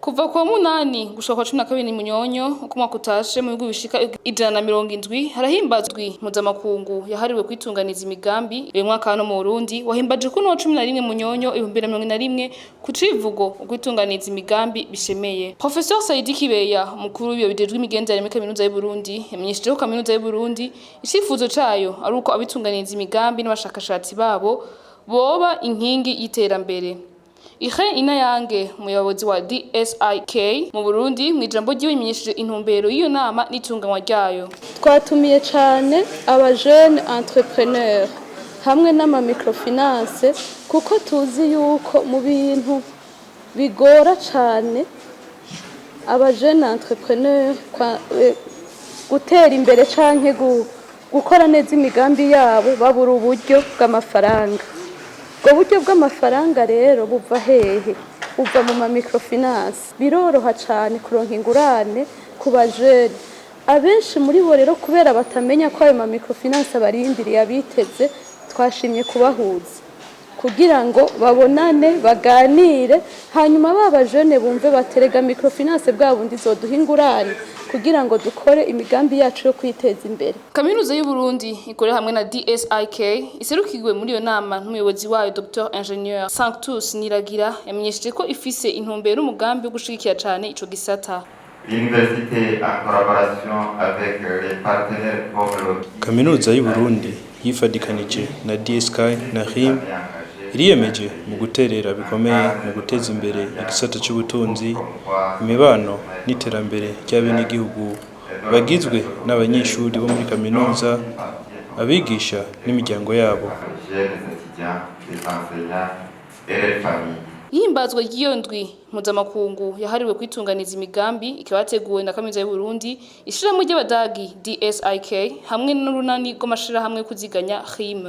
Kuva kuwa 8 gushika kwa 12 Munyonyo uko umwaka utashe, mu bihugu bishika 170 harahimbazwa mpuzamakungu yahariwe kwitunganiza imigambi. Uyu mwaka hano mu Burundi wahimbaje kuri wa 11 Munyonyo 2021 ku civugo "Ukwitunganiza imigambi bishemeye". Professeur Saidi Kibeya, umukuru w'ibiro bijejwe imigenderanire muri Kaminuza y'u Burundi, yamenyesheje ko Kaminuza y'u Burundi icifuzo cayo ari uko abitunganiriza imigambi n'abashakashatsi babo boba inkingi y'iterambere. Ihe Inayange, umuyobozi wa DSIK mu Burundi, mw'ijambo ryiwe yamenyesheje intumbero y'iyo nama n'itunganywa ryayo. Twatumiye cyane aba jeune entrepreneur hamwe n'ama microfinance, kuko tuzi yuko mu bintu bigora cyane aba jeune entrepreneur gutera imbere canke gukora neza imigambi yabo, babura uburyo bw'amafaranga. Ubwo buryo bw'amafaranga rero buva hehe? Buva mu ma microfinance. Biroroha cyane kuronka ingurane ku bajene. Abenshi muri bo rero, kubera batamenya ko ayo ma microfinance abarindiriye, abiteze, twashimye kubahuza kugira ngo babonane, baganire, hanyuma ba bajene bumve baterega microfinance bwa bundi zoduha ingurane kugira ngo dukore imigambi yacu yo kwiteza imbere. Kaminuza y'u Burundi ikorera hamwe na DSIK iserukiwe muri iyo nama n'umuyobozi wayo, Dr Ingénieur Sanctus Niragira, yamenyesheje ko ifise intumbero n'umugambi wo gushigikira cane ico gisata. L'université, en collaboration avec les partenaires comme le Kaminuza y'u Burundi yifadikanije na DSK na RIM iriyemeje mu guterera bikomeye mu guteza imbere igisata c'ubutunzi, imibano n'iterambere ry'abenegihugu bagizwe n'abanyeshuri bo muri kaminuza, abigisha n'imiryango yabo. Jeunes étudiants, les enseignants et leurs familles. Ihimbazwa ry'iyo ndwi mpuzamakungu yahariwe kwitunganiza imigambi ikaba yateguwe na Kaminuza y'u Burundi, ishirahamwe ry'Abadagi DSIK hamwe n'urunani rw'amashirahamwe yo kuziganya RIM.